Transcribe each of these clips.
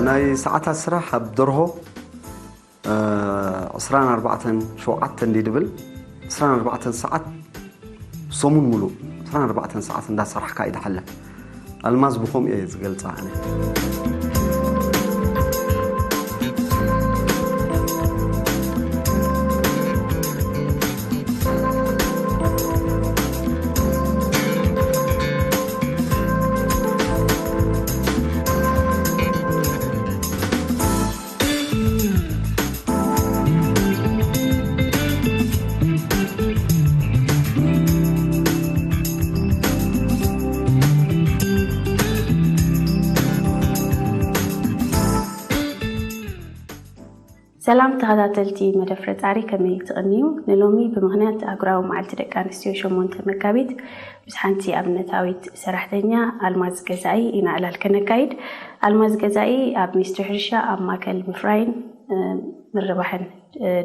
ናይ ሰዓታት ስራሕ ኣብ ደርሆ ዕስራን ኣርባዕተን ሸውዓተ እንዲ ድብል ዕስራን ኣርባዕተን ሰዓት፣ ሰሙን ሙሉእ ዕስራን ኣርባዕተን ሰዓት እንዳሰራሕካ እዩ ዝሓልፍ። ኣልማዝ ብኸምኡ እየ ዝገልጻ ኣነ። ሰላም ተኸታተልቲ መደብ ፍረ ጻሪ፣ ከመይ ትቕንዩ? ንሎሚ ብምኽንያት ኣህጉራዊ መዓልቲ ደቂ ኣንስትዮ ሸሞንተ መጋቢት ምስ ሓንቲ ኣብነታዊት ሰራሕተኛ ኣልማዝ ገዛኢ ኢና ዕላል ከነካይድ። ኣልማዝ ገዛኢ ኣብ ሚኒስትሪ ሕርሻ ኣብ ማእከል ምፍራይን ምርባሕን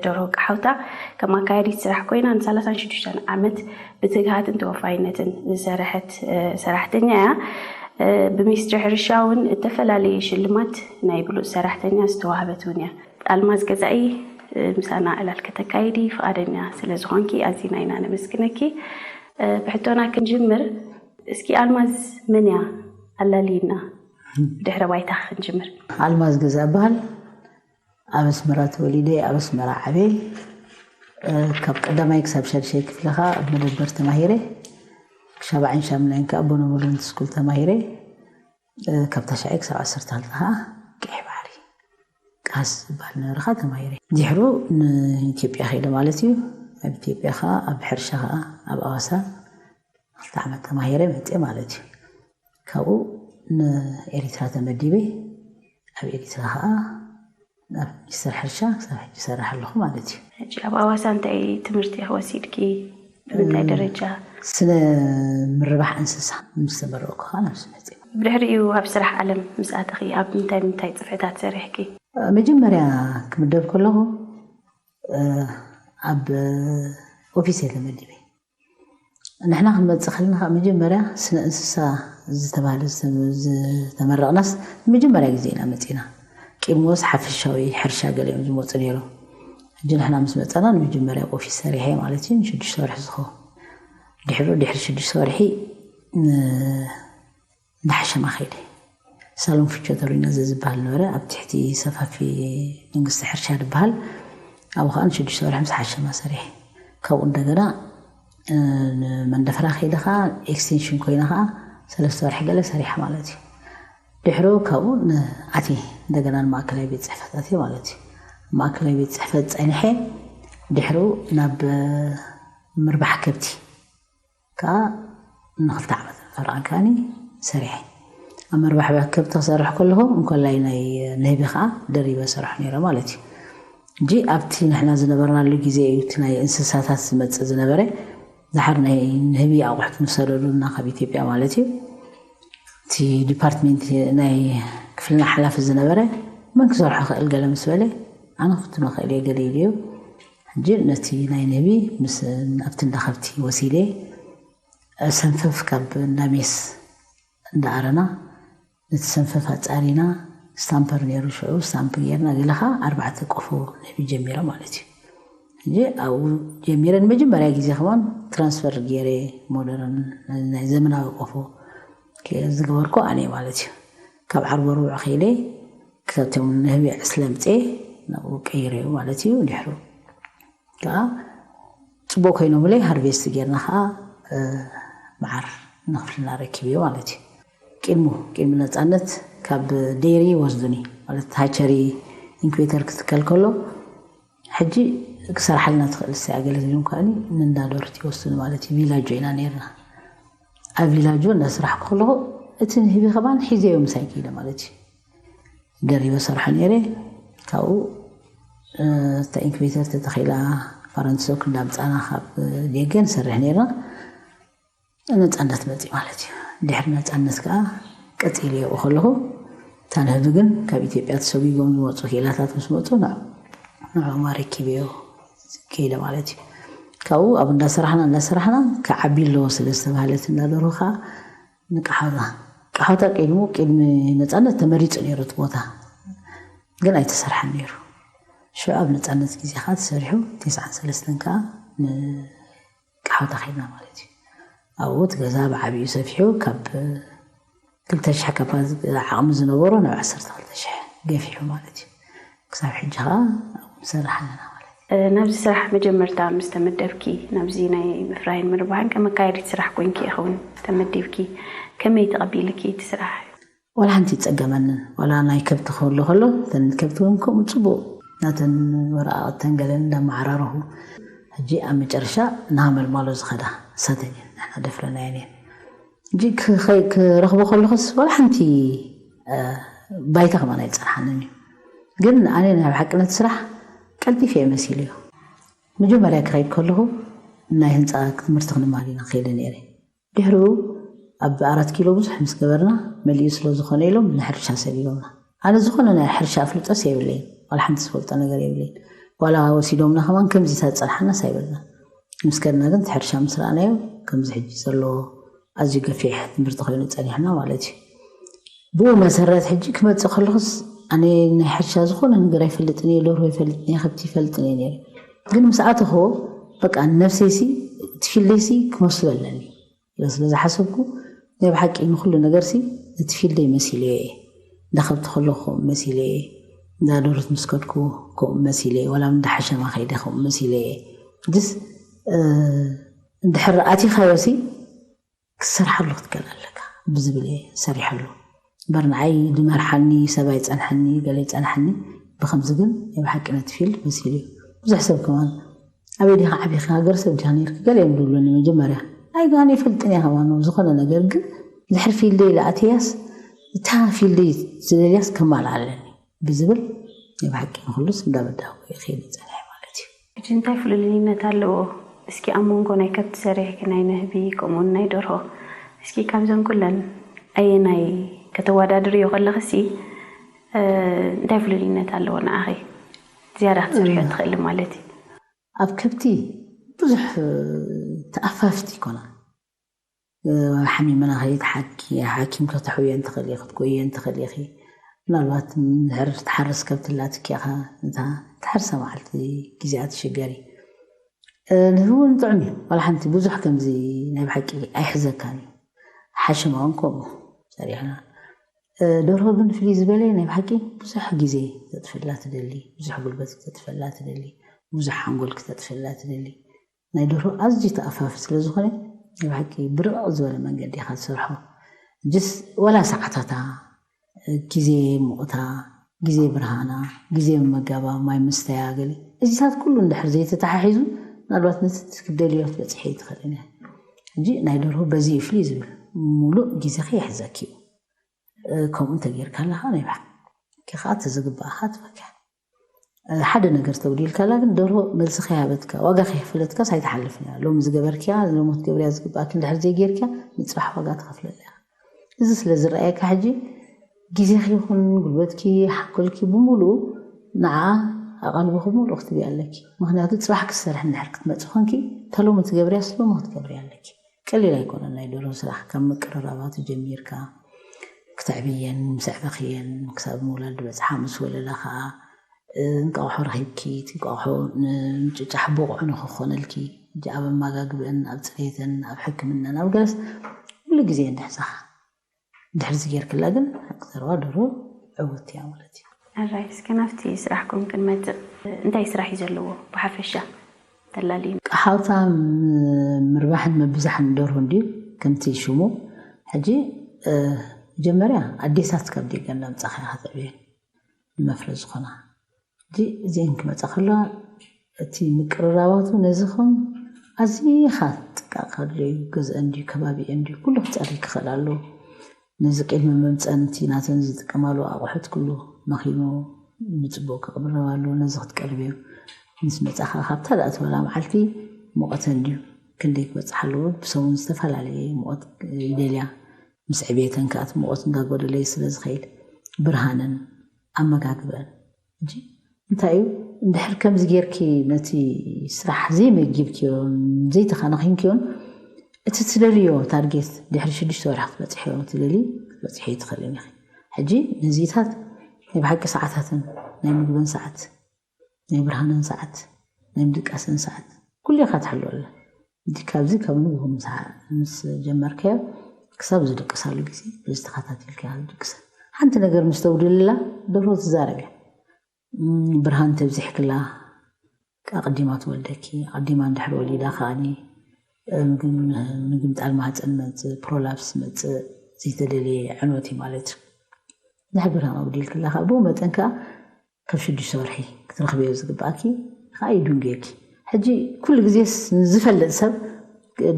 ደርሆ ቀሓውታ ከም ኣካያዲት ስራሕ ኮይና ን ሰላሳን ሽዱሽተን ዓመት ብትግሃትን ተወፋይነትን ዝሰርሐት ሰራሕተኛ እያ። ብሚኒስትሪ ሕርሻ እውን እተፈላለየ ሽልማት ናይ ብሉፅ ሰራሕተኛ ዝተዋህበት እውን እያ። ኣልማዝ ገዛኢ ምሳና ዕላል ከተካይዲ ፍቓደኛ ስለ ዝኾንኪ ኣዚና ኢና ነመስግነኪ። ብሕቶና ክንጅምር፣ እስኪ ኣልማዝ መን እያ? ኣላልይና፣ ድሕረ ባይታ ክንጅምር። ኣልማዝ ገዛ እበሃል። ኣብ ኣስመራ ተወሊደ፣ ኣብ ኣስመራ ዓብየ። ካብ ቀዳማይ ክሳብ ሻድሻይ ክፍሊ ኸኣ ኣብ መደበር ተማሂረ። ሻብዓይን ሻምናይን ከኣ ቦኖ ቮለንት ስኩል ተማሂረ። ካብ ታሽዓይ ክሳብ ዓሰርተ ክልተ ኸኣ ቀይሕ ባሕሪ ቃስ ዝበሃል ነበረ ኸኣ ተማሂረ። ድሕሩ ንኢትዮጵያ ከይደ ማለት እዩ። ኣብ ኢትዮጵያ ኸኣ ኣብ ሕርሻ ኸኣ ኣብ ኣዋሳ ክልተ ዓመት ተማሂረ መፅየ ማለት እዩ። ካብኡ ንኤሪትራ ተመዲበ። ኣብ ኤሪትራ ኸኣ ኣብ ሚኒስተር ሕርሻ ክሳብ ሕጂ ይሰርሕ ኣለኹ ማለት እዩ። ሕጂ ኣብ ኣዋሳ እንታይ ትምህርቲ ኢኺ ወሲድኪ? ብምንታይ ደረጃ? ስነ ምርባሕ እንስሳ ምስ ተመረቕኩ ኸኣ ናብዚ መፅየ። ብድሕሪኡ ኣብ ስራሕ ዓለም ምስ ኣተኺ ኣብ ምንታይ ምንታይ ጽፍሕታት ሰሪሕኪ? መጀመርያ ክምደብ ከለኹ ኣብ ኦፊስ እየ ተመዲበ። ንሕና ክንመጽእ ከለና ከዓ መጀመርያ ስነ እንስሳ ዝተባህለ ዝተመረቕናስ ንመጀመርያ ግዜ ኢና መጺና። ቅድሚዎስ ሓፈሻዊ ሕርሻ ገለ እዮም ዝመጹ ነይሮም። ሕጂ ንሕና ምስ መጻና ንመጀመርያ ኦፊስ ሰሪሐ ማለት እዩ፣ ንሽዱሽተ ወርሒ ዝኸውን። ድሕሩ ድሕሪ ሽዱሽተ ወርሒ ን- እንዳ ሓሸማ ከይደ። ሳሎን ፊቸቶሪኖ ዝበሃል ነበረ፣ ኣብ ትሕቲ ሰፋፊ መንግስቲ ሕርሻ ዝበሃል። ኣብኡ ከዓ ንሽዱሽተ ወርሒ ምስ ሓሸማ ሰሪሐ። ካብኡ እንደገና ንመንደፈራ ከይደ ከዓ ኤክስቴንሽን ኮይነ ከዓ ሰለስተ ወርሒ ገለ ሰሪሐ ማለት እዩ። ድሕሩ ካብኡ ንኣትየ እንደገና ንማእከላይ ቤት ፅሕፈት ኣትየ ማለት እዩ። ማእከላይ ቤት ፅሕፈት ፀኒሐ ድሕሩ ናብ ምርባሕ ከብቲ ከዓ ንክልተ ዓመት ፈረቓን ከዓኒ ሰሪሐ። ኣብ መርባሕ ከብቲ ክሰርሕ ከለኹ እንኮላይ ናይ ንህቢ ከዓ ደሪበ ሰርሖ ነይረ ማለት እዩ። እንጂ ኣብቲ ንሕና ዝነበርናሉ ግዜ እዩ እቲ ናይ እንስሳታት ዝመፅእ ዝነበረ። ዝሓር ናይ ንህቢ ኣቑሑት ንሰደዱና ካብ ኢትዮጵያ ማለት እዩ። እቲ ዲፓርትሜንት ናይ ክፍልና ሓላፊ ዝነበረ መን ክሰርሖ ክእል ገለ ምስ በለ ኣነ ክፍትኖ ክእል እየ ገለ ኢሉ እዩ። ሕጂ ነቲ ናይ ንህቢ ምስ ኣብቲ እንዳ ከብቲ ወሲደ ሰንፈፍ ካብ እንዳ ሜስ እንዳ ኣረና ነቲ ሰንፈፍ ኣጻሪና ስታምፐር ነይሩ ሽዑ ስታምፕ ጌርና ገለ ከዓ ኣርባዕተ ቆፎ ንህቢ ጀሚረ ማለት እዩ። ሕጂ ኣብኡ ጀሚረ ንመጀመርያ ግዜ ከማን ትራንስፈር ገይረ ሞደርን ናይ ዘመናዊ ቆፎ ዝገበርኩ ኣነ ማለት እዩ። ካብ ዓርቦ ርቡዕ ከይደ ካብቶም ንህቢ ዕስለ ምፀ ናብኡ ቀይረዮ ማለት እዩ። ድሕሩ ከዓ ፅቡቅ ኮይኖምለይ ሃርቬስት ጌርና ከዓ መዓር ንክፍልና ረኪብዮ ማለት እዩ። ቅድሙ ቅድሚ ነፃነት ካብ ዴሪ ይወስዱኒ ማለት ሃቸሪ ኢንኩቤተር ክትከል ከሎ ሕጂ ክሰርሓልና ትኽእል ስ ኣገለግሎም ከኣኒ ንእንዳዶርት ይወስዱኒ ማለት እዩ። ቪላጆ ኢና ነርና። ኣብ ቪላጆ እንዳስራሕኩ ከለኹ እቲ ንህቢ ከማን ሒዘዮ ምሳይ ክኢለ ማለት እዩ። ደሪበ ሰርሖ ነይረ። ካብኡ እታ ኢንኩቤተር ተተኺላ ፋረንሶክ እንዳምፃና ካብ ደገ ንሰርሕ ነይርና። ነፃነት መፅእ ማለት እዩ። ድሕሪ ነፃነት ከዓ ቀፂለ የብኡ ከለኹ እታ ንህቢ ግን ካብ ኢትዮጵያ ተሰጒጎም ዝመፁ ኪኢላታት ምስ መፁ ንዕኦም ኣረኪበዮ ከይደ ማለት እዩ። ካብኡ ኣብ እንዳሰራሕና እንዳሰራሕና ክዓቢ ኣለዎ ስለ ዝተባህለት እንዳደርሁ ከዓ ንቃሓውታ ቃሓውታ ቅድሙ ቅድሚ ነፃነት ተመሪፁ ነይሩ እቲ ቦታ። ግን ኣይተሰርሐን ነይሩ። ሽዑ ኣብ ነፃነት ግዜ ከዓ ተሰሪሑ፣ ተስዓን ሰለስተን ከዓ ንቃሓውታ ከይድና ማለት እዩ። ኣብኡ እቲ ገዛ ብዓብዩ ሰፊሑ ካብ ክልተ ሽሕ ካባ ዓቕሚ ዝነበሮ ናብ ዓሰርተ ክልተ ሽሕ ገፊሑ ማለት እዩ። ክሳብ ሕጂ ከዓ ኣብኡ ንሰርሕ ኣለና ማለት እዩ። ናብዚ ስራሕ መጀመርታ ምስ ተመደብኪ፣ ናብዚ ናይ ምፍራይን ምርባሕን ከም መካየዲት ስራሕ ኮንኪ ኢኺ እውን ተመዲብኪ። ከመይ ተቐቢልኪ እቲ ስራሕ? ዋላ ሓንቲ ይፀገመንን። ዋላ ናይ ከብቲ ክህሉ ከሎ፣ እተን ከብቲ እውን ከምኡ ፅቡቕ ናተን ወረቓቕተን ገለን እንዳመዓራረኹ፣ ሕጂ ኣብ መጨረሻ እናመልማሎ ዝኸዳ ንሳተን እየን፣ ንሕና ደፍረናየን እየን። ሕጂ ክኸ- ክረኽቦ ከለኹስ ዋላ ሓንቲ እ፣ ባይታ ከማን ኣይፀንሓንን እዩ። ግን ኣነ ናይ ብሓቂ ነቲ ስራሕ ቀልጢፈ እየ መሲሉ እዩ። መጀመርያ ክኸይድ ከለኹ ናይ ህንፃ ትምህርቲ ክንማር ኢና ከይደ ነይረ። ድሕሪኡ ኣብ ኣራት ኪሎ ብዙሕ ምስ ገበርና መሊኡ ስለ ዝኾነ ኢሎም ንሕርሻ ሰዲዶምና። ኣነ ዝኾነ ናይ ሕርሻ ኣፍልጦስ የብለይን፣ ዋላ ሓንቲ ዝፈልጦ ነገር የብለይን። ዋላ ወሲዶምና ከማን ከምዚታት ዝፀንሓናስ ኣይበልና። ምስ ከድና ግን እቲ ሕርሻ ምስ ረኣናዮ ከምዚ ሕጂ ዘሎ ኣዝዩ ገፊሕ ትምህርቲ ኮይኑ ፀኒሕና ማለት እዩ። ብኡ መሰረት ሕጂ ክመፅእ ከለኹስ ኣነ ናይ ሕርሻ ዝኾነ ነገር ኣይፈልጥን እየ፣ ደርሆ ኣይፈልጥን እየ፣ ከብቲ ይፈልጥን እየ ነይረ። ግን ምስ ኣተኹዎ በቃ ነፍሰይሲ እቲ ፊልደይሲ ክመስሎ ኣለኒ ኢለ ስለ ዝሓሰብኩ ናይ ብሓቂ ንኩሉ ነገርሲ እቲ ፊልደይ መሲለዮ እየ። እንዳ ከብቲ ከለኹ ከምኡ መሲለ እየ፣ እንዳ ደርሁት ምስ ከድኩ ከምኡ መሲለ እየ፣ ዋላ እንዳ ሓሸማ ከይደ ከምኡ መሲለ እየ። ሕጅስ እንድሕር ኣቲኻዮሲ ክትሰርሓሉ ክትክእል ኣለካ ብዝብል እየ ሰሪሐሉ። እምበር ንዓይ ዝመርሓኒ ሰብ ኣይፀንሐኒ፣ ገለ ይፀንሐኒ። ብኸምዚ ግን ናይ ብሓቂ ነቲ ፊልድ መሲሉ እዩ። ብዙሕ ሰብ ከማን ኣበይ ዲኻ ዓቢኻ፣ ሃገር ሰብ ዲኻ ነይርካ ገለ እዮም ዝብሉኒ መጀመርያ። ኣይ ግን ኣይፈልጥን እየ ከማን ዝኾነ ነገር፣ ግን ድሕሪ ፊልደይ ኢለ ኣትያስ እታ ፊልደይ ዝደልያስ ከማልኣ ኣለኒ ብዝብል ናይ ብሓቂ ንኹሉስ እንዳበዳህኩ እየ ከይደ ፀኒሐ ማለት እዩ። ሕጂ እንታይ ፍሉልይነት ኣለዎ? እስኪ ኣብ መንጎ ናይ ከብቲ ሰሪሕኪ ናይ ንህቢ ከምኡውን ናይ ደርሆ እስኪ ካብዘን ኩለን ኣየናይ ከተወዳድርዮ ከለኽሲ እንታይ ፍሉልይነት ኣለዎ ንዓኺ ዝያዳ ክትሰርሕዮ ትኽእሊ ማለት እዩ? ኣብ ከብቲ ብዙሕ ተኣፋፍቲ ኣይኮናን። ሓሚመና ከይትሓኪ ሓኪም ከተሕውየን ትኽእሊ ክትጎየን ትኽእሊ ኢኺ። ምናልባት ድሕር ትሓርስ ከብቲ ኣላትኪ ኢኻ እታ ትሓርሳ መዓልቲ ግዜኣ ትሽገሪ። ንህቢ እውን ጥዑም እዩ። ዋላ ሓንቲ ብዙሕ ከምዚ ናይ ብሓቂ ኣይሕዘካን እዩ። ሓሸማ እውን ከምኡ ሰሪሕና። ደርሆ ግን ፍልይ ዝበለ ናይ ብሓቂ ብዙሕ ግዜ ክተጥፍላ ትደሊ፣ ብዙሕ ጉልበት ክተጥፍላ ትደሊ፣ ብዙሕ ሓንጎል ክተጥፍላ ትደሊ። ናይ ደርሆ ኣዝዩ ተኣፋፊ ስለ ዝኾነ ናይ ብሓቂ ብርቕቕ ዝበለ መንገዲ ኢኻ ትሰርሖ። ሕጅስ ዋላ ሰዓታታ፣ ግዜ ሙቕታ፣ ግዜ ብርሃና፣ ግዜ ምመጋባ፣ ማይ ምስተያ ገለ እዚታት ኩሉ እንድሕር ዘይተተሓሒዙ ምናልባት ነቲ ክትደልዮ ክትበፅሒ ኣይትኽእልን እያ። ሕጂ ናይ ደርሆ በዚ እዩ ፍልይ ዝብል፣ ሙሉእ ግዜኺ ይሕዘኪ እዩ። ከምኡ እንተጌርካ ኣለኻ ናይ ብሓቂ ከዓ እቲ ዝግባኣኻ ትፈክያ። ሓደ ነገር ተጉዲልካላ ግን ደርሆ መልሲ ከይሃበትካ ዋጋ ከይከፈለትካስ ኣይትሓልፍን እያ። ሎሚ ዝገበርክያ ሎሚ ክትገብርያ ዝግባኣኪ እንድሕር ዘይጌርክያ ንፅባሕ ዋጋ ትኸፍለላ እያ። እዚ ስለ ዝረኣየካ ሕጂ ግዜኺ ይኹን ጉልበትኪ ሓንኮልኪ ብምሉኡ ንዓ ኣቓልቦ ብምሉኡ ክትብያ ኣለኪ። ምክንያቱ ፅባሕ ክትሰርሒ እንድሕር ክትመፂ ኮንኪ እታ ሎሚ ትገብርያስ ሎሚ ክትገብርያ ኣለኪ። ቀሊል ኣይኮነን ናይ ደርሆ ስራሕ ካብ ምቅርራባቱ ጀሚርካ ክተዕብየን ምስ ኣዕበኽየን ክሳብ ምውላድ ዝበፅሓ ምስ ወለዳ ከዓ እንቃቑሖ ረኺብኪ እቲ እንቃቑሖ ንምጭጫሕ ብቑዕ ንክኾነልኪ ሕጂ ኣብ ኣመጋግብአን ኣብ ፅሬተን ኣብ ሕክምናን ኣብ ገለስ ኩሉ ግዜ እንድሕዛኻ እንድሕር ዝጌርክላ ግን ሓቂ ዘረባ ደርሆ ዕውት እያ ማለት እዩ። ኣራይ እስከ ናብቲ ስራሕኩም ክንመፅእ እንታይ ስራሕ እዩ ዘለዎ ብሓፈሻ ተላልዩ? ቃሓውታ ምርባሕን ምብዛሕን ደርሆ እንድዩ ከምቲ ሽሙ። ሕጂ መጀመርያ ኣዴታት ካብ ደገ እናምፃኻ ኢኻ ተዕብየን ንመፍረ ዝኾና። ሕጂ እዚአን ክመፃ ከለዋ እቲ ምቅርራባቱ ነዚ ከም ኣዚኻ ጥንቃቐ ከድልዮ እዩ። ገዝአን ድዩ ከባቢአን ድዩ ኩሉ ክፀሪ ክኽእል ኣለዎ። ነዚ ቅድሚ መምፀእን እቲ ናተን ዝጥቀማሉ ኣቑሑት ኩሉ መኺኑ ብፅቡቅ ክቅርብ ኣለዎ። ነዚ ክትቀርብዮ ምስ መፃኻ ካብታ ደኣ ትበላ መዓልቲ ሙቐተን ድዩ ክንደይ ክበፅሓ ኣለዎ። ብሰሙን ዝተፈላለየ ሙቐት ይደልያ። ምስ ዕብየተን ከዓ እቲ ሙቐት እንዳጎደለዩ ስለ ዝኸይድ ብርሃነን ኣመጋግበን ሕጂ እንታይ እዩ እንድሕር ከምዚ ጌርኪ ነቲ ስራሕ ዘይመጊብክዮን ዘይተኻናኺንክዮን እቲ ትደልዮ ታርጌት ድሕሪ ሽዱሽተ ወርሒ ክትበፅሕዮ ትደሊ ክትበፅሕዮ ትኽእልን ኢኺ። ሕጂ ነዚታት ናይ ብሓቂ ሰዓታትን ናይ ምግብን ሰዓት ናይ ብርሃንን ሰዓት ናይ ምድቃስን ሰዓት ኩሉ ኢኻ ትሕልወላ። እዚ ካብዚ ካብ ንግሆ ምስ ጀመርካዮ ክሳብ ዝድቅሳሉ ግዜ በዚ ተኸታቲልካ ኢኻ ትድቅሳ። ሓንቲ ነገር ምስ ተጉድልላ ደርሆ ትዛረብ እያ። ብርሃን ተብዚሕክላ ኣቐዲማ ትወልደኪ፣ ኣቐዲማ እንድሕር ወሊዳ ከኣኒ ምግምጣል ማህፀን መፅእ፣ ፕሮላፕስ መፅእ፣ ዘይተደልየ ዕንወት እዩ ማለት እዩ። እንድሕር ብርሃን ኣጉዲልክላ ከዓ ብኡ መጠን ከዓ ካብ ሽዱሽተ ወርሒ ክትረኽብዮ ዝግባኣኪ ከዓ ይድንጉየኪ። ሕጂ ኩሉ ግዜስ ንዝፈልጥ ሰብ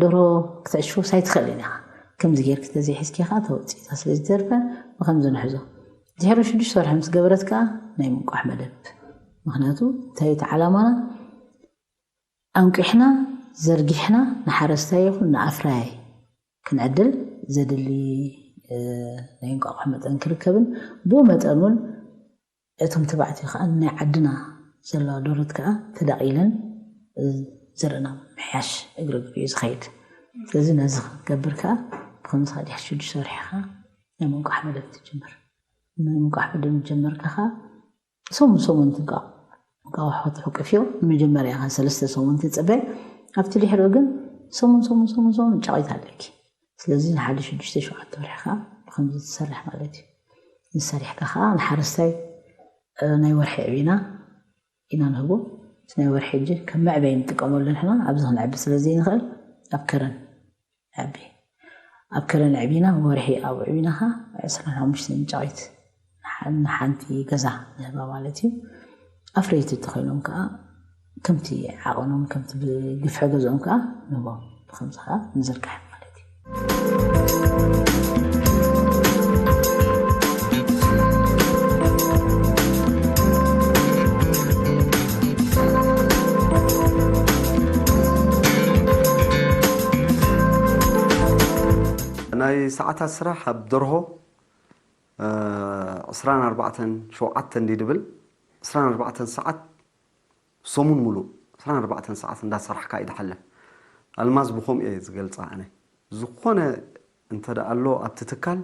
ደርሆ ክትዕሽፎስ ኣይትኽእልን ኢኻ። ከምዚ ጌርኪ ተዘይሒዝኪ ከዓ ተወፂእታ ስለ ዝተርፈ ብኸምዚ ንሕዞ። ድሕሪ ሽዱሽተ ወርሒ ምስ ገበረት ከዓ ናይ ምንቋሕ መደብ። ምኽንያቱ እንታይ እቲ ዓላማና? ኣንቂሕና ዘርጊሕና ንሓረስታይ ይኹን ንኣፍራያይ ክንዕድል ዘድሊ ናይ እንቋቑሖ መጠን ክርከብን ብኡ መጠን እውን እቶም ተባዕትዮ ከዓ ናይ ዓድና ዘለዋ ደርሆት ከዓ ተዳቒለን ዘርእና ምሕያሽ እግሪ እግሪ እዩ ዝኸይድ። ስለዚ ነዚ ክገብር ከዓ ብኸምዚ ከዓ ድሕሪ ሽዱሽተ ወርሒ ከዓ ናይ ምንቋሕ መደብ ትጅምር። ናይ ምንቋሕ መደብ ጀመርካ ከዓ ሰሙን ሰሙን ትንቋቕ እንቋቑሖ ትሕቅፍዮ። ንመጀመርያ ኢኻ ሰለስተ ሰሙን ትፅበ። ኣብቲ ድሕሪኡ ግን ሰሙን ሰሙን ሰሙን ሰሙን ጫቒት ኣለኪ። ስለዚ ንሓደ ሽዱሽተ ሸውዓተ ወርሒ ከዓ ብኸምዚ ትሰርሕ ማለት እዩ። ንሰሪሕካ ከዓ ንሓረስታይ ናይ ወርሒ ዕቢና ኢና ንህቦ። እቲ ናይ ወርሒ ሕጂ ከም መዕበይ ንጥቀመሉ ንሕና ኣብዚ ክንዕቢ ስለ ዘይንኽእል ኣብ ከረን ንዕቢ። ኣብ ከረን ዕቢና ወርሒ ኣብኡ ዕቢና ከዓ ዕስራን ሓሙሽተን ጫቒት ንሓንቲ ገዛ ንህባ ማለት እዩ። ኣፍረይቲ እንተኾይኖም ከዓ ከምቲ ዓቐኖም ከምቲ ብግፍሒ ገዝኦም ከዓ ንህቦም። ብኸምዚ ከዓ ንዝርጋሕ ማለት እዩ። ናይ ሰዓታት ስራሕ ኣብ ደርሆ ዕስራን ኣርባዕተን ሸውዓተን እንዲ ድብል ዕስራን ኣርባዕተን ሰዓት ሰሙን ሙሉእ ዕስራን ኣርባዕተን ሰዓት እንዳሰራሕካ እዩ ዝሓልፍ። ኣልማዝ ብኸምኡ እየ ዝገልፃ ኣነ። ዝኾነ እንተ ደኣ ኣሎ ኣብቲ ትካል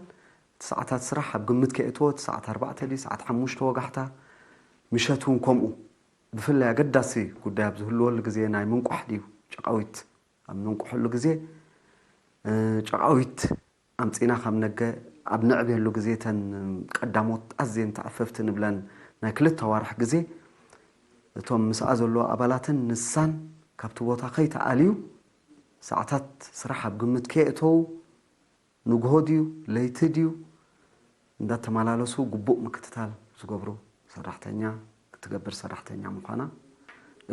እቲ ሰዓታት ስራሕ ኣብ ግምት ከየእትዎ እቲ ሰዓት ኣርባዕተ ድዩ ሰዓት ሓሙሽተ ወጋሕታ ምሸት እውን ከምኡ ብፍላይ ኣገዳሲ ጉዳይ ኣብ ዝህልወሉ ግዜ ናይ ምንቋሕ ድዩ ጨቓዊት ኣብ ምንቁሐሉ ግዜ ጨቓዊት ኣምፂና ካብ ነገ ኣብ ነዕብየሉ ግዜ እተን ቀዳሞት ኣዝየን ተኣፈፍቲ ንብለን ናይ ክልተ ኣዋርሕ ግዜ እቶም ምስኣ ዘለዎ ኣባላትን ንሳን ካብቲ ቦታ ከይተኣልዩ ሰዓታት ስራሕ ኣብ ግምት ከየእተዉ ንግሆ ድዩ ለይቲ ድዩ እንዳተመላለሱ ግቡእ ምክትታል ዝገብሩ ሰራሕተኛ ክትገብር ሰራሕተኛ ምዃና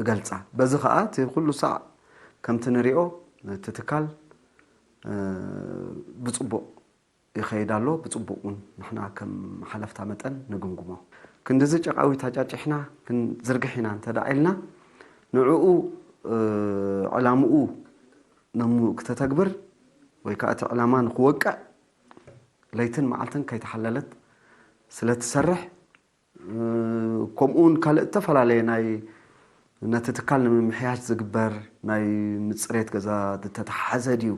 እገልፃ። በዚ ከዓ እቲ ኩሉ ሳዕ ከምቲ ንሪኦ እቲ ትካል ብፅቡቕ ይኸይድ ኣሎ። ብፅቡቕ እውን ንሕና ከም ሓለፍታ መጠን ንግምግሞ። ክንድዚ ጨቃዊት ኣጫጭሕና ክንዝርግሕ ኢና እንተ ደኣ ኢልና ንዕኡ ዕላምኡ ነሙ ክተተግብር ወይ ከዓ እቲ ዕላማ ንክወቅዕ ለይትን መዓልትን ከይተሓለለት ስለ ትሰርሕ ከምኡ እውን ካልእ እተፈላለየ ናይ ነቲ ትካል ንምምሕያሽ ዝግበር ናይ ምፅሬት ገዛ ዝተተሓሓዘ ድዩ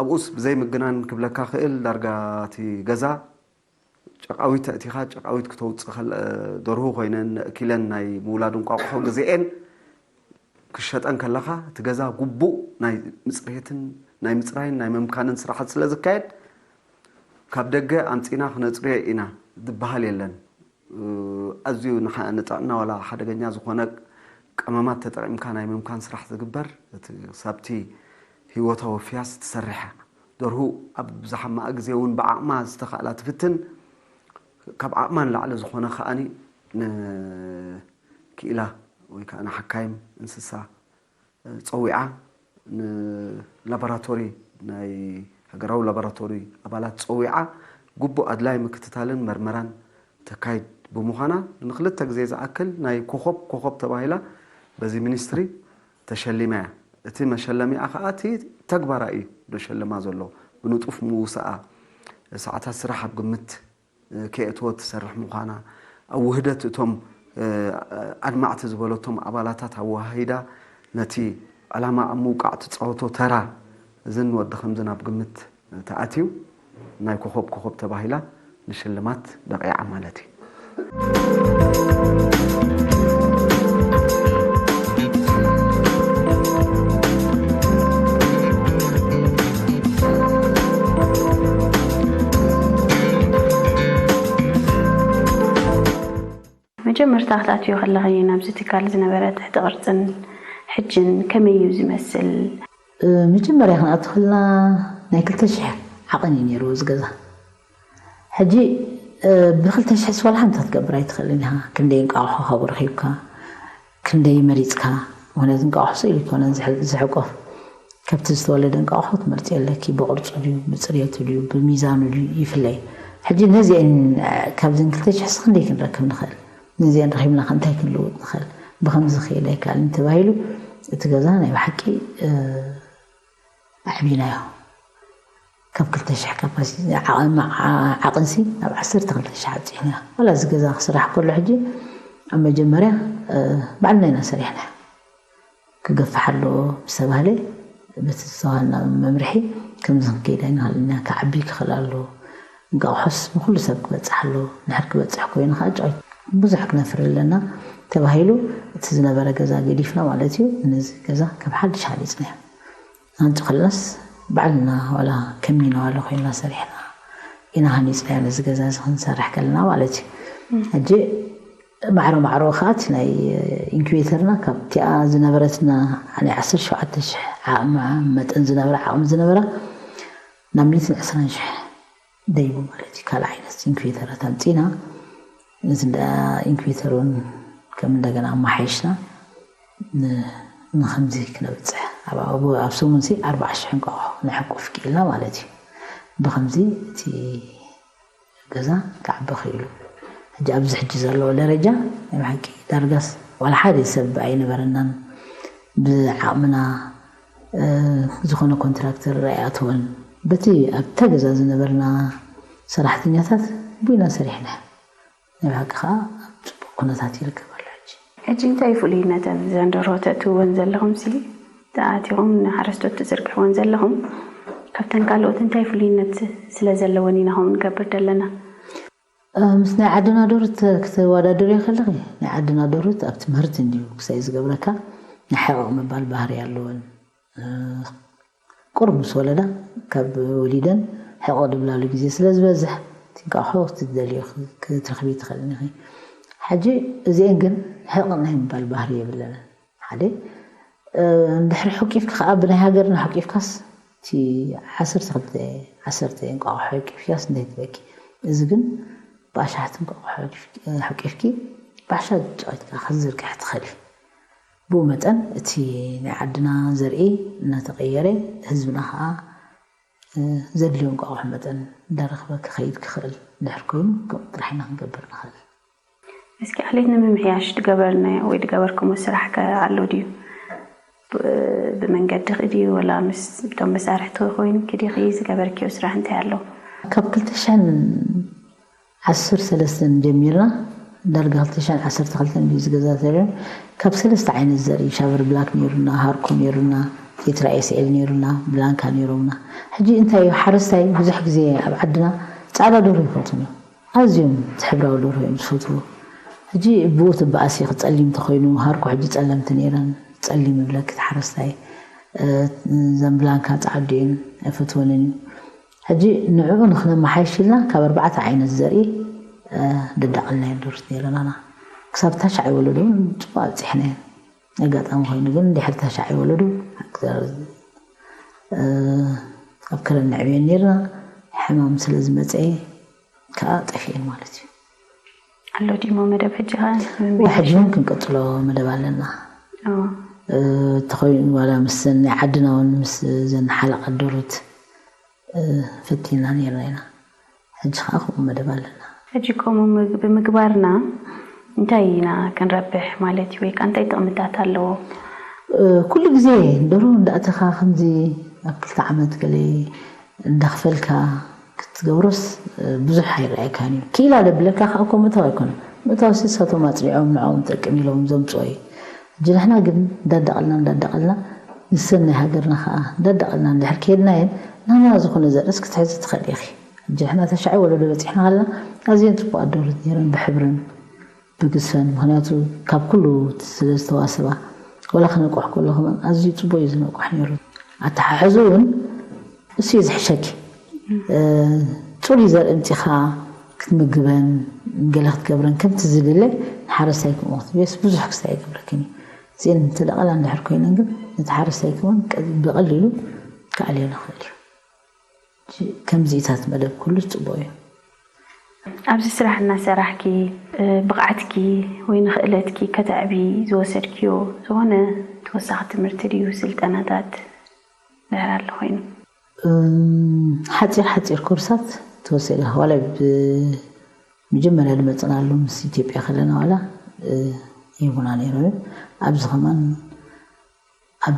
ኣብኡስ ብዘይ ምግናን ክብለካ ክእል ዳርጋ እቲ ገዛ ጨቃዊት ኣእቲኻ ጨቃዊት ክተውፅእ ከለ ደርሁ ኮይነን ነእኪለን ናይ ምውላድ እንቋቑሖ ግዜኤን ክሸጠን ከለኻ እቲ ገዛ ግቡእ ናይ ምፅሬትን ናይ ምፅራይን ናይ ምምካንን ስራሓት ስለ ዝካየድ ካብ ደገ ኣምፂና ክነፅርዮ ኢና ዝበሃል የለን። ኣዝዩ ንጥዕና ዋላ ሓደገኛ ዝኾነ ቀመማት ተጠቂምካ ናይ ምምካን ስራሕ ዝግበር እቲ ክሳብቲ ህይወታ ወፍያስ ትሰርሕ እያ። ደርሁ ኣብ ዝሓመኣ ግዜ እውን ብዓቕማ ዝተኻእላ ትፍትን ካብ ዓቕማ ንላዕሊ ዝኾነ ከኣኒ ንክኢላ ወይ ከዓ ንሓካይም እንስሳ ፀዊዓ ንላቦራቶሪ ናይ ሃገራዊ ላቦራቶሪ ኣባላት ፀዊዓ ግቡእ ኣድላይ ምክትታልን መርመራን ተካይድ ብምዃና ንክልተ ግዜ ዝኣክል ናይ ኮኾብ ኮኾብ ተባሂላ በዚ ሚኒስትሪ ተሸሊማ እያ። እቲ መሸለሚኣ ከዓ እቲ ተግባራ እዩ ደሸልማ ዘሎ ብንጡፍ ምውሳኣ ሰዓታት ስራሕ ኣብ ግምት ከየእትወት ትሰርሕ ምዃና ኣብ ውህደት እቶም ኣድማዕቲ ዝበለቶም ኣባላታት ኣወሃሂዳ ነቲ ዕላማ ኣብ ምውቃዕ ትፃወቶ ተራ እዝን ወዲ ከምዝን ኣብ ግምት ተኣትዩ ናይ ኮኾብ ኮኾብ ተባሂላ ንሽልማት በቒዓ ማለት እዩ። መጀመርታ ክትኣትዮ ከለኺ ናብዚ ትካል ዝነበረ ትሕቲ ቅርፅን ሕጅን ከመይ እዩ ዝመስል? መጀመርያ ክንኣቱ ከለና ናይ ክልተ ሽሕ ዓቐን እዩ ነይሩ እዚ ገዛ። ሕጂ ብክልተ ሽሕ ዝወላ ሓንቲ ክትገብር ኣይትኽእልን ኢኻ። ክንደይ እንቃቑሖ ካብኡ ረኺብካ፣ ክንደይ መሪፅካ። ምክንያቱ እንቃቑሖ ስኢሉ ይኮነን ዝሕቆፍ። ከብቲ ዝተወለደ እንቃቑሖ ትመርፂ ኣለኪ። ብቕርፁ ድዩ፣ ብፅሬቱ ድዩ፣ ብሚዛኑ ድዩ ይፍለይ። ሕጂ ነዚአን ካብዘን ክልተ ሽሕ ክንደይ ክንረክብ ንኽእል? ነዚአን ረኺብና ከ እንታይ ክንልውጥ ንኽእል? ብኸምዚ ክኽእል ኣይከኣልን ተባሂሉ እቲ ገዛ ናይ ብሓቂ ኣዕቢናዮ። ካብ ክልተ ሽሕ ካፓሲቲ ዓቐንሲ ናብ ዓሰርተ ክልተ ሽሕ ኣብፂሕናዮ። ዋላ እዚ ገዛ ክስራሕ ከሎ ሕጂ ኣብ መጀመርያ ባዕልና ኢና ሰሪሕና። ክገፍሕ ኣለዎ ምስ ተባህለ በቲ ዝተዋሃና መምርሒ ከምዚ ክንከይድ ኣይንኽእልን ኢና። ክዓቢ ክኽእል ኣለዎ። እንቃቑሖስ ንኹሉ ሰብ ክበፅሕ ኣለዎ። ንሕር ክበፅሕ ኮይኑ ከዓ ጨው ብዙሕ ክነፍሪ ኣለና ተባሂሉ እቲ ዝነበረ ገዛ ገዲፍና ማለት እዩ። ነዚ ገዛ ከም ሓድሽ ሃኒፅናዮ። ሃንፂ ከለናስ ባዕልና ዋላ ከም ሚነዋለ ኮይና ሰሪሕና ኢና ሃኒፅናዮ ነዚ ገዛ እዚ ክንሰርሕ ከለና ማለት እዩ። ሕጂ ማዕረ ማዕሮ ከዓ እቲ ናይ ኢንኩቤተርና ካብቲኣ ዝነበረትና ናይ ዓሰርተ ሸውዓተ ሽሕ ዓቕሚ መጠን ዝነበረ ዓቕሚ ዝነበራ ናብ ሚእትን ዕስራን ሽሕ ደይቡ ማለት እዩ። ካልእ ዓይነት ኢንኩቤተራት ኣምፂና ነዚ እንዳ ኢንኩቤተር እውን ከም እንደገና ኣመሓይሽና ንከምዚ ክነብፅሕ ኣብ ሰሙን ሲ ኣርባዓ ሽሕ እንቋቑሖ ክነሕቁፍ ክኢልና ማለት እዩ። ብከምዚ እቲ ገዛ ክዓቢ ክኢሉ። ሕጂ ኣብዚ ሕጂ ዘለዎ ደረጃ ናይ ብሓቂ ዳርጋስ ዋላ ሓደ ሰብ ኣይነበረናን። ብዓቕምና ዝኾነ ኮንትራክተር ኣይኣተወን። በቲ ኣብታ ገዛ ዝነበርና ሰራሕተኛታት ቡይና ሰሪሕና። ናይ ብሓቂ ከዓ ኣብ ፅቡቅ ኩነታት ይርከብ ኣሎ ሕጂ። ሕጂ እንታይ ፍሉይነት ዘን ደርሆ ተእትውወን ዘለኹም ሲ ተኣቲኹም ንሓረስቶት ትዝርግሕወን ዘለኹም ካብተን ካልኦት እንታይ ፍሉይነት ስለ ዘለወን ኢና ከምኡ ንገብር ዘለና? ምስ ናይ ዓድና ዶርት ክትወዳደርዮ ከለኺ ናይ ዓድና ዶርት ኣብ ትምህርቲ እንድዩ ክሳይ ዝገብረካ ናይ ሕቕቕ ምባል ባህሪ ኣለወን። ቁሩብ ምስ ወለዳ ካብ ወሊደን ሕቕቕ ድብላሉ ግዜ ስለ ዝበዝሕ ትንቃሖ ክትደልዮ ክትረኽቢ ትኽእልን ኢኺ። ሕጂ እዚአን ግን ሕቕቕ ናይ ምባል ባህሪ የብለንን። ሓደ እንድሕሪ ሑቂፍኪ ከዓ ብናይ ሃገርና ሑቂፍካስ እቲ ዓሰርተ ክልተ ዓሰርተ እንቋቑሖ ሑቂፍካስ እንታይ ትበኪ። እዚ ግን ብኣሽሓት እንቋቑሖ ሑቂፍኪ ብኣሽሓት ጨቂትካ ክትዝርግሒ ትኽእሊ። ብኡ መጠን እቲ ናይ ዓድና ዘርኢ እናተቐየረ ህዝብና ከዓ ዘድልዮ እንቋቑሖ መጠን እንዳረኽበ ክኸይድ ክኽእል እንድሕር ኮይኑ ከምኡ ጥራሕ ኢና ክንገብር ንኽእል። እስኪ ዓሌት ንምምሕያሽ ድገበርናዮ ወይ ድገበርኩሞ ስራሕ ከ ኣሎ ድዩ? ብመንገዲ ክድዩ ወላ ምስ ብቶም መሳርሕቲ ኮይኑ ክዲ ዝገበርክዮ ስራሕ እንታይ ኣሎ? ካብ ክልተ ሽሕን ዓሰርተ ሰለስተን ጀሚርና ዳርጋ ክልተ ሽሕን ዓሰርተ ክልተን ድዩ ዝገዛ ተሪሩ ካብ ሰለስተ ዓይነት ዘርኢ ሻቨር ብላክ ነይሩና፣ ሃርኮ ነይሩና፣ ቴትራ ኤስኤል ነይሩና፣ ብላንካ ነይሮምና። ሕጂ እንታይ እዩ ሓረስታይ ብዙሕ ግዜ ኣብ ዓድና ፃዕዳ ደርሆ ይፈትኑ። ኣዝዮም እቲ ሕብራዊ ደርሆ እዮም ዝፈትዉ። ሕጂ ብኡ ትበኣስ ኢኺ፣ ጸሊም ተኾይኑ፣ ሃርኮ ሕጂ ጸለምቲ ነይረን፣ ጸሊም ይብለኪ እቲ ሓረስታይ። እዘን ብላንካ ጻዕዱ እየን፣ ኣይፈትወንን እዩ። ሕጂ ንዕኡ ንኽነመሓይሽ ኢልና ካብ ኣርባዕተ ዓይነት ዘርኢ ደዳቐልና እየን ደርሁት ነይረናና። ክሳብ ታሽዓይ ወለዶ እውን ጽቡቕ ኣብጺሕናየን። ኣጋጣሚ ኮይኑ ግን ድሕሪ ታሽዓይ ወለዶ ኣብ ከረን ነዕብየን ነይርና፣ ሕማም ስለ ዝመጸ ከዓ ጠፊኤን ማለት እዩ። ኣሎ ድሞ መደብ ሕጂ ኸ ሕጂ እውን ክንቅፅሎ መደብ ኣለና። ተኸይኑ ዋላ ምስ ናይ ዓድና እውን ምስ ዘን ሓለቓ ደሩት ፈቲና ነይርና ኢና። ሕጂ ከዓ ከምኡ መደብ ኣለና። ሕጂ ከምኡ ብምግባርና እንታይ ኢና ክንረብሕ ማለት እዩ? ወይ ከዓ እንታይ ጥቕምታት ኣለዎ? ኩሉ ግዜ ደሩ እንዳእተኻ ከምዚ ኣብ ክልተ ዓመት ገለ እንዳኽፈልካ ክትገብሮስ ብዙሕ ኣይረኣየካን እዩ። ክኢላ ደብለካ ከዓ እኮ ምእታው ኣይኮነን። ምእታው ሲ ንሳቶም ኣፅኒዖም ንዕኦም ጠቅም ኢሎም ዘምፅኦ እዩ። ሕጂ ንሕና ግን እንዳዳቐልና እንዳዳቐልና ንሰን ናይ ሃገርና ከዓ እንዳዳቐልና እንድሕር ከይድናየን ናና ዝኾነ ዘርእስ ክትሕዚ ትኽእል ኢኺ። ሕጂ ንሕና ተሻዒ ወለዶ በፂሕና ከለና ኣዝየን ፅቡቃት ደርሁት ነይረን፣ ብሕብረን ብግዝፈን። ምክንያቱ ካብ ኩሉ ስለ ዝተዋስባ፣ ወላ ክነቅሕ ከሎ ከማን ኣዝዩ ፅቡቅ እዩ ዝነቅሕ ነይሩ። ኣተሓሕዝኡ እውን እሱ እዩ ዝሕሸኪ። እ፣ ፅሩይ ዘርኢ ምፂኻ ክትምግበን ገለ ክትገብረን ከምቲ ዝድለ ንሓረስታይ ከምኡ ክትብየስ ብዙሕ ክስታይ ይገብረክን እዩ። እዚአን ተደቐላ እንድሕር ኮይነን ግን ነቲ ሓረስታይ ከማን ቀ-፣ ብቐሊሉ ክኣልዮ ንኽእል እዩ። ከምዚታት መደብ ኩሉ ጽቡቕ እዩ። ኣብዚ ስራሕ እናሰራሕኪ፣ እ፣ ብቕዓትኪ ወይ ንኽእለትኪ ከተዕቢ ዝወሰድክዮ ዝኾነ ተወሳኺ ትምህርቲ ድዩ፣ ስልጠናታት ድሕር ኣሎ ኮይኑ? እም፣ ሓጺር ሓጺር ኮርሳት ተወሰደ። ዋላ ብ-፣ መጀመርያ ዝመጽናሉ ምስ ኢትዮጵያ ከለና ዋላ፣ እ፣ ይህቡና ነይሮም እዮም። ኣብዚ ከማን ኣብ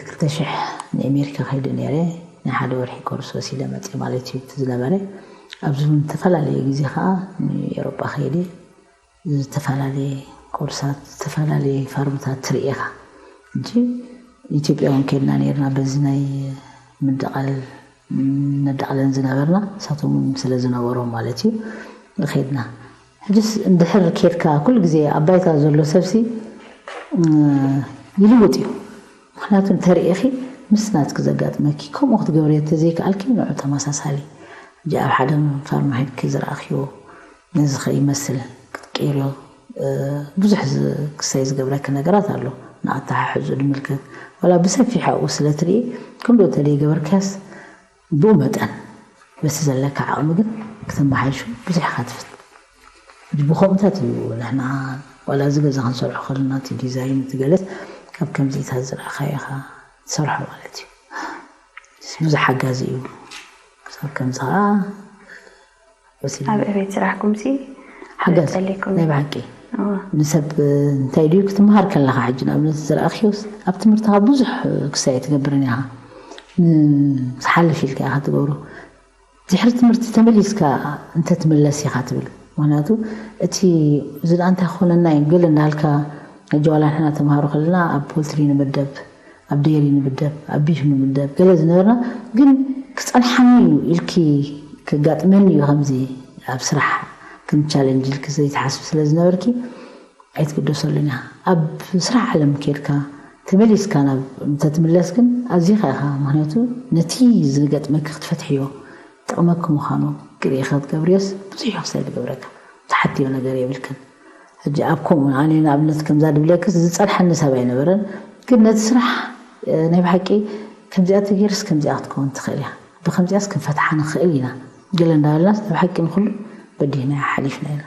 ክልተ ሽሕ ንኣሜሪካ ከይደ ነይረ። ናይ ሓደ ወርሒ ኮርስ ወሲደ መፅእ ማለት እዩ እቲ ዝነበረ። ኣብዚ እውን ዝተፈላለየ ግዜ ከዓ ንኤሮጳ ከይደ ዝተፈላለየ ኮርሳት፣ ዝተፈላለየ ፋርምታት ትርኢ ኢኻ። ሕጂ ኢትዮጵያ እውን ከይድና ነይርና፣ በዚ ናይ ምድቓል ነዳቕለን ዝነበርና፣ ንሳቶም እውን ስለ ዝነበሮም ማለት እዩ፣ ኸይድና። ሕጅስ እንድሕር ኬድካ፣ ኩሉ ግዜ ኣብ ባይታ ዘሎ ሰብሲ፣ እ፣ ይልውጥ እዩ። ምኽንያቱ እንተርእኺ፣ ምስ ናትኪ ዘጋጥመኪ፣ ከምኡ ክትገብሪ ተዘይከኣልኪ፣ ንዑ ተመሳሳሊ። ሕጂ ኣብ ሓደ ፋርማ ሄድኪ ዝረኣኽዮ፣ ነዚ ኸ ይመስል ክትቀይርዮ፣ እ፣ ብዙሕ ዝ-፣ ክሳይ ዝገብረኪ ነገራት ኣሎ። ንኣተሓሕዝኡ ዝምልከት፣ ዋላ ብሰፊሕ ኣብኡ ስለ ትርኢ፣ ክንዶ ተደይገበርካስ፣ ብኡ መጠን፣ በቲ ዘለካ ዓቕሚ ግን ክተመሓይሹ ብዙሕ ኢኻ ትፍትን። ሕጂ ብኸምኡታት እዩ ንሕና ዋላ እዚ ገዛ ክንሰርሖ ከለና፣ እቲ ዲዛይን፣ እቲ ገለስ ካብ ከምዚታት ዝረኣኻዮ ኢኻ ትሰርሖ ማለት እዩ። ብዙሕ ሓጋዚ እዩ። ክሳብ ከምዚ ኸዓ ወሲድና። ኣብ ዕቤት ስራሕኩምሲ ሓጋዚ ዘጠሊኩም? ናይ ብሓቂ እዋ። ንሰብ እንታይ ድዩ ክትመሃር ከለኻ፣ ሕጂ ንኣብነት ዝረኣኽዮስ ኣብ ትምህርትኻ ብዙሕ ክሳይ ትገብርን ኢኻ። ንዝሓልፍ ኢልካ ኢኻ ትገብሮ። ድሕሪ ትምህርቲ ተመሊስካ እንተትምለስ ኢኻ ትብል። ምኽንያቱ እቲ እዚ ደኣ እንታይ ክኾነና እዩ ገለ እንዳልካ፣ ሕጂ ዋላ ንሕና ተምሃሮ ከለና ኣብ ፖልትሪ ንምደብ፣ ኣብ ዴሪ ንምደብ፣ ኣብ ቢፍ ንምደብ ገለ ዝነበርና፣ ግን ክጸንሓኒ እዩ ኢልኪ ክጋጥመኒ እዩ ከምዚ ኣብ ስራሕ ከም ቻለንጅ ኢልኪ ዘይትሓስቢ ስለ ዝነበርኪ ኣይትግደሰሉን ኢኻ። ኣብ ስራሕ ዓለም ኬድካ ተመሊስካ ናብ እንተትምለስ ግን ኣዚኻ ኢኻ። ምኽንያቱ ነቲ ዝገጥመኪ ክትፈትሕዮ፣ ጥቕመኪ ምዃኑ ክርኢ ኢኻ ትገብርዮስ ብዙሕ እዩ ክሳይ ዝገብረካ። ትሓትዮ ነገር የብልክን። ሕጂ ኣብ ከምኡ ኣነ ንኣብነት ከምዛ ድብለክስ ዝጸንሐኒ ሰብ ኣይነበረን። ግን ነቲ ስራሕ፣ እ፣ ናይ ብሓቂ ከምዚኣ ተገይርስ ከምዚኣ ክትከውን ትኽእል እያ። ብከምዚኣስ ክንፈትሓ ንኽእል ኢና። ገለ እንዳበልናስ ናይ ብሓቂ ንኹሉ በዲህና ሓሊፍና ኢና።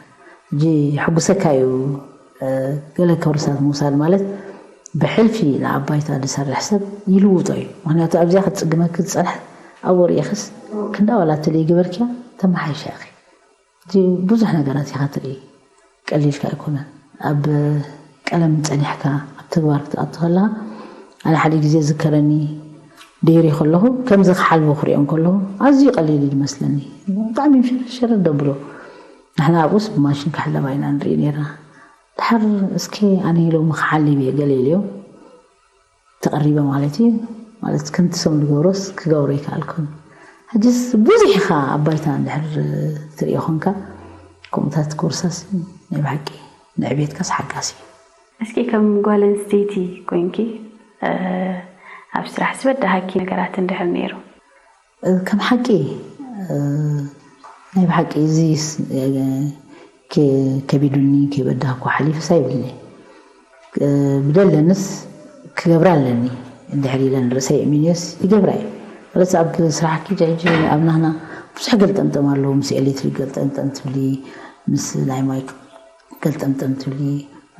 ሕጂ ሕጉሰካ እዩ፣ እ፣ ገለ ኮርሳት ምውሳድ ማለት ብሕልፊ ንኣባይታ ዝሰርሕ ሰብ ይልውጦ እዩ። ምኽንያቱ ኣብዚኣ ክትጽግመኪ ዝጸንሐት ኣብ ወርኢኽስ ክንዳ ዋላ ተለይ ገበርክያ ተመሓይሻ ኢኺ። እዚ ብዙሕ ነገራት ኢኻ ትርኢ። ቀሊልካ ኣይኮነን። ኣብ ቀለም ጸኒሕካ ኣብ ተግባር ክትኣቱ ከለኻ፣ ኣነ ሓደ ግዜ ዝከረኒ ደይሪ ከለኹ፣ ከምዚ ክሓልቡ ክሪኦም ከለኹ፣ ኣዝዩ ቀሊል እዩ ዝመስለኒ። ብጣዕሚ ሽርሽር ደብሎ። ንሕና ኣብኡስ ብማሽን ክሕለባ ኢና ንርኢ ነይርና። ድሓር እስኪ ኣነ ኢሎም ክሓልብ እየ ገለ ኢልዮም። ተቐሪበ ማለት እዩ። ማለት ከምቲ ሰም ዝገብሮስ ክገብሮ ይከኣልኩን። ሕጅስ ብዙሕ ኢኻ ኣብ ባይታ እንድሕር ትሪኦ ኾንካ፣ ከምኡታት ኮርሳስ ናይ ብሓቂ ንዕቤትካስ ሓጋሲ እዩ። እስኪ ከም ጓል ኣንስተይቲ ኮይንኪ፣ እ፣ ኣብ ስራሕ ዝበዳሃኪ ነገራት እንድሕር ነይሩ? ከም ሓቂ፣ እ፣ ናይ ብሓቂ እዚ ስ-፣ እ፣ ከ-፣ ከቢዱኒ ከይበዳህኩ ሓሊፍስ ኣይብልኒ። እ፣ ብደለንስ ክገብራ ኣለኒ። እንድሕር ኢለን ርእሰይ እሚንዮስ ይገብራ እየ። ማለት ኣብ ስራሕኪ ሕጂ ኣብ ናህና ብዙሕ ገልጠምጠም ኣለዉ። ምስ ኤሌክትሪክ ገልጠምጠም ትብሊ፣ ምስ ናይ ማይ ገልጠምጠም ትብሊ፣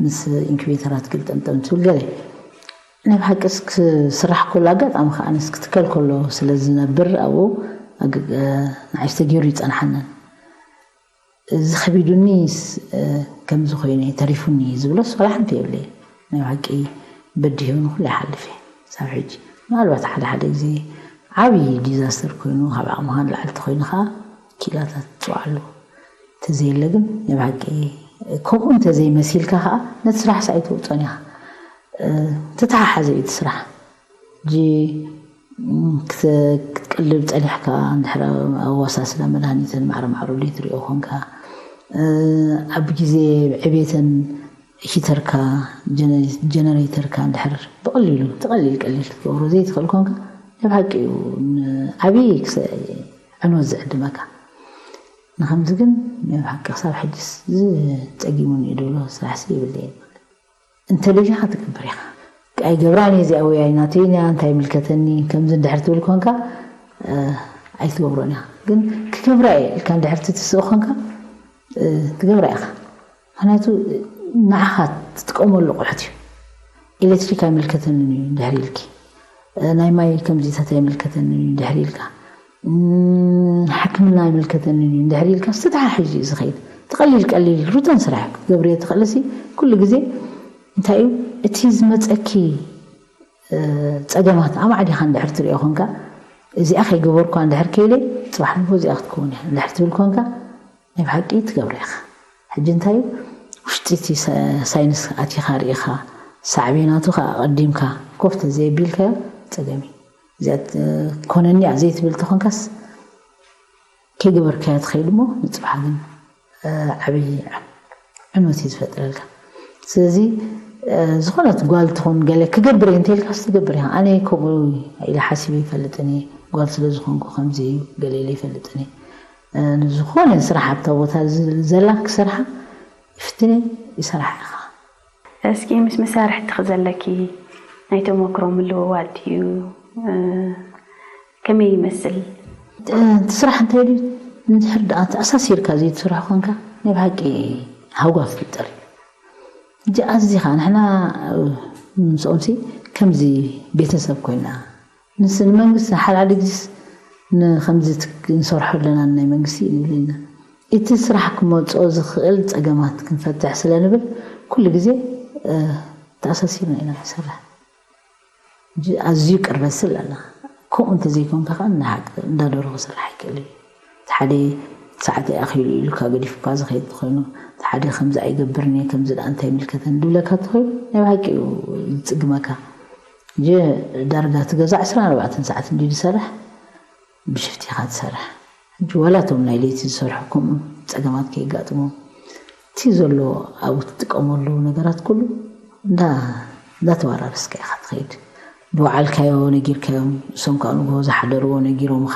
ምስ ኢንኩቤተራት ገልጠምጠም ትብል ገለ። ናይ ብሓቅስ ክስራሕ ከሎ ኣጋጣሚ ከኣ ኣነስ ክትከል ከሎ ስለ ዝነብር ኣብኡ ኣግ-፣ ንኣሽተ ገይሩ ይጸንሓንን። እዚ ከቢዱኒስ፣ እ፣ ከምዚ ኮይነ ተሪፉኒ ዝብሎስ ዋላ ሓንቲ የብለይ። ናይ ብሓቂ በዲሁኒ ኩሉ ይሓልፍ እየ። ክሳብ ሕጂ ምናልባት ሓደ ሓደ ግዜ ዓብዪ ዲዛስተር ኮይኑ ካብ ዓቕምኻ ንላዕሊ ተኮይኑ ከኣ ኪላታት ትጽዋዕ ኣለዎ። እንተዘየለ ግን ናይ ብሓቂ ከምኡ እንተዘይመሲልካ ከኣ ነቲ ስራሕ ሳይ ትውጾን ኢኻ። እ፣ ተተሓሓዘ እዩ እቲ ስራሕ። ሕጂ፣ ም፣ ክተ-፣ ቅልብ ጸኒሕካ እንድሕር ኣወሳስዳ መድሃኒትን ማዕረ ማዕሩ ዘይትሪኦ ኮንካ፣ ኣብ ግዜ ዕቤተን ሂተርካ፣ ጀነሬተርካ እንድሕር ብቐሊሉ፣ እቲ ቀሊል ቀሊል ክትገብሮ ዘይትኽእል ኮንካ፣ ናይ ብሓቂ እዩ ዓብዪ ዕንወት ዝዕድመካ። ንኸምዚ ግን ናይ ብሓቂ ክሳብ ሕጅስ ዝጸጊሙኒ እዩ ድብሎ ስራሕሲ የብለይን። እንተ ደሊኻ ትገብር ኢኻ። ኣይገብራን እየ እዚኣ ወይ ኣይናተይን እያ፣ እንታይ ይምልከተኒ፣ ከምዚ እንድሕር ትብል ኮንካ፣ ኣይትገብሮን ኢኻ። ግን ክገብራ እየ ኢልካ እንድሕር ትትስእ ኮንካ፣ ትገብራ ኢኻ። ምኽንያቱ ንዓኻ ትጥቀመሉ ኣቑሑት እዩ። ኤሌክትሪክ ኣይምልከተንን እዩ እንድሕር ኢልኪ፣ ናይ ማይ ከምዚታት ኣይምልከተንን እዩ እንድሕር ኢልካ፣ ሕክምና ኣይምልከተንን እዩ እንድሕር ኢልካ ዝተተሓሒዙ እዩ ዝኸይድ። እቲ ቀሊል ቀሊል ሩተን ስራሕ ክትገብርዮ ትኽእልሲ ኩሉ ግዜ እንታይ እዩ እቲ ዝመፀኪ ፀገማት ኣማዕዲኻ እንድሕር ትሪኦ ኮንካ፣ እዚኣ ከይገበርኳ እንድሕር ከይለ ፅባሕ ንጎ እዚኣ ክትከውን እያ እንድሕር ትብል ኮንካ፣ ናይ ብሓቂ ትገብሮ ኢኻ። ሕጂ እንታይ እዩ ውሽጢ እቲ ሳይንስ ኣቲኻ ርኢኻ፣ ሳዕቤናቱ ከዓ ኣቐዲምካ ኮፍ ተዘየቢልካዮ ፀገም እዩ። እዚኣ ኮነኒ እያ ዘይትብል ተኾንካስ ከይገበርካዮ ትኸይድ እሞ ንፅባሕ ግን ዓብዪ ዕንወት እዩ ዝፈጥረልካ። ስለዚ ዝኾነት ጓል ትኹን ገለ ክገብር እየ እንተልካ ትገብር ኢኻ። ኣነ ከምኡ ኢለ ሓሲበ ይፈልጥን እየ። ጓል ስለ ዝኾንኩ ከምዚ እዩ ገለ ኢለ ይፈልጥን እየ። ንዝኾነ ስራሕ ኣብታ ቦታ ዘላ ክሰርሓ ይፍትነ ይሰርሓ ኢኻ። እስኪ ምስ መሳርሕቲ ክዘለኪ ናይ ተመክሮ ምልውዋጥ ድዩ? ከመይ ይመስል? እቲ ስራሕ እንታይ ድዩ? እንድሕር ደኣ ተኣሳሲርካ ዘይትሰርሖ ኮንካ ናይ ብሓቂ ሃጓፍ ይፍጠር እዩ። ሕጂ ኣዚኻ ንሕና ምስኦምሲ ከምዚ ቤተሰብ ኮይና ንስ ንመንግስቲ ሓደ ሓደ ግዜስ ንከምዚ ንሰርሖ ኣለና ናይ መንግስቲ ንብል ኢና። እቲ ስራሕ ክመፅኦ ዝኽእል ፀገማት ክንፈትሕ ስለ ንብል ኩሉ ግዜ ተኣሳሲርና ኢና ንሰርሕ። ኣዝዩ ቅርበት ስለ ኣላ ከምኡ እንተዘይኮንካ ከዓ እንዳ ደርሆ ክሰርሕ ኣይክእል እዩ። እቲ ሓደ ሰዓት ኣኺሉ ኢሉካ ገዲፉካ ዝኸይድ ተኾይኑ፣ እቲ ሓደ ከምዚ ኣይገብርን እየ ከምዚ ደኣ እንታይ ይምልከተኒ ድብለካ ተኾይኑ ናይ ብሓቂ እዩ ዝፅግመካ። ሕጂ ዳርጋ እቲ ገዛ ዕስራን ኣርባዕተን ሰዓት እንድዩ ዝሰርሕ ብሽፍቲ ኢኻ ትሰርሕ። ሕጂ ዋላ እቶም ናይ ለይቲ ዝሰርሑ ከምኡ ፀገማት ከየጋጥሞም እቲ ዘሎ ኣብኡ ትጥቀመሉ ነገራት ኩሉ እንዳተወራረስካ ኢኻ ትኸይድ። ዝወዓልካዮ ነጊርካዮም፣ እሶም ከዓ ንግሆ ዝሓደርዎ ነጊሮምኻ።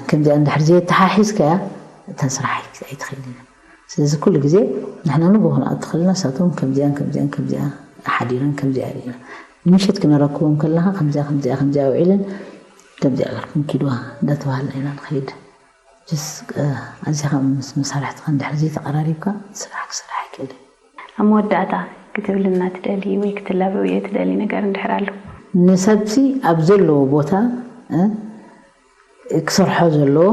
ከምዚኣ እንድሕር ዘየተሓሒዝካያ እታ ስራሕ ኣይትኸይድን። ስለዚ ኩሉ ግዜ ንሕና ንግሆ ክንኣቱ ከለና ንሳቶም ከምዚኣን ከምዚኣን ከምዚኣ ሓዲረን ከምዚኣ ርኢና ንምሸት ክነረክቦም ከለና ከምዚኣ ከምዚኣ ከምዚኣ ውዒለን ከምዚኣ ጌርኩም ኪድዋ እንዳተባሃልና ኢና ንኸይድ። ጅስ ኣዚኻ ምስ መሳርሕትኻ እንድሕር ዘይተቐራሪብካ ስራሕ ክስራሕ ኣይክእልን። ኣብ መወዳእታ ክትብልና ትደሊ ወይ ክትላበውዮ ትደሊ ነገር እንድሕር ኣሎ? ንሰብሲ ኣብ ዘለዎ ቦታ ክሰርሖ ዘለዎ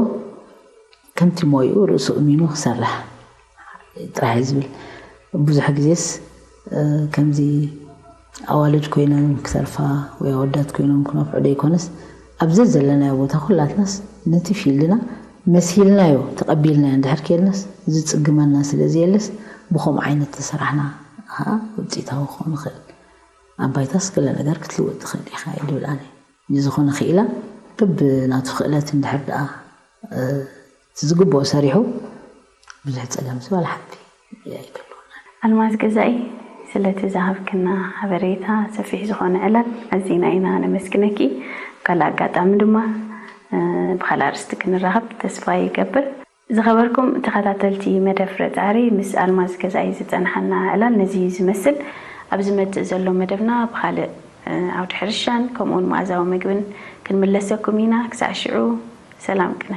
ከምቲ ሞይኡ ርእሱ እሚኑ ክሰርሕ ጥራሕ እዩ ዝብል። ብዙሕ ግዜስ ከምዚ ኣዋልድ ኮይነን ክሰርፋ ወይ ኣወዳት ኮይኖም ክነፍዑ ዘይኮነስ ኣብ ዘዘለናዮ ቦታ ኩላትናስ ነቲ ፊልድና መሲልናዮ ተቐቢልናዮ እንድሕር ከየልናስ ዝፅግመና ስለ ዘየለስ ብኸምኡ ዓይነት ተሰራሕና ከዓ ውፅኢታዊ ክኾን ይኽእል። ኣብ ባይታስ ገለ ነገር ክትልውጥ ትኽእል ኢኻ እየ ዝብል ኣነ። ዝኾነ ክኢላ በብናቱ ክእለት እንድሕር ደኣ እቲ ዝግብኦ ሰሪሑ ብዙሕ ፀገም ዝባል ሓንቲ ኣይክልወና። ኣልማዝ ገዛኢ ስለቲ ዝሃብክና ሓበሬታ ሰፊሕ ዝኾነ ዕላል ኣዚና ኢና ነመስግነኪ። ካልእ ኣጋጣሚ ድማ ብካልእ ኣርስቲ ክንራኸብ ተስፋ ይገብር። ዝኸበርኩም ተኸታተልቲ መደብ ፍረ ፃዕሪ ምስ ኣልማዝ ገዛኢ ዝፀንሓና ዕላል ነዚ እዩ ዝመስል። ኣብ ዝመፅእ ዘሎ መደብና ብካልእ ዓውዲ ሕርሻን ከምኡውን መኣዛዊ ምግብን ክንምለሰኩም ኢና። ክሳዕ ሽዑ ሰላም ቅነ።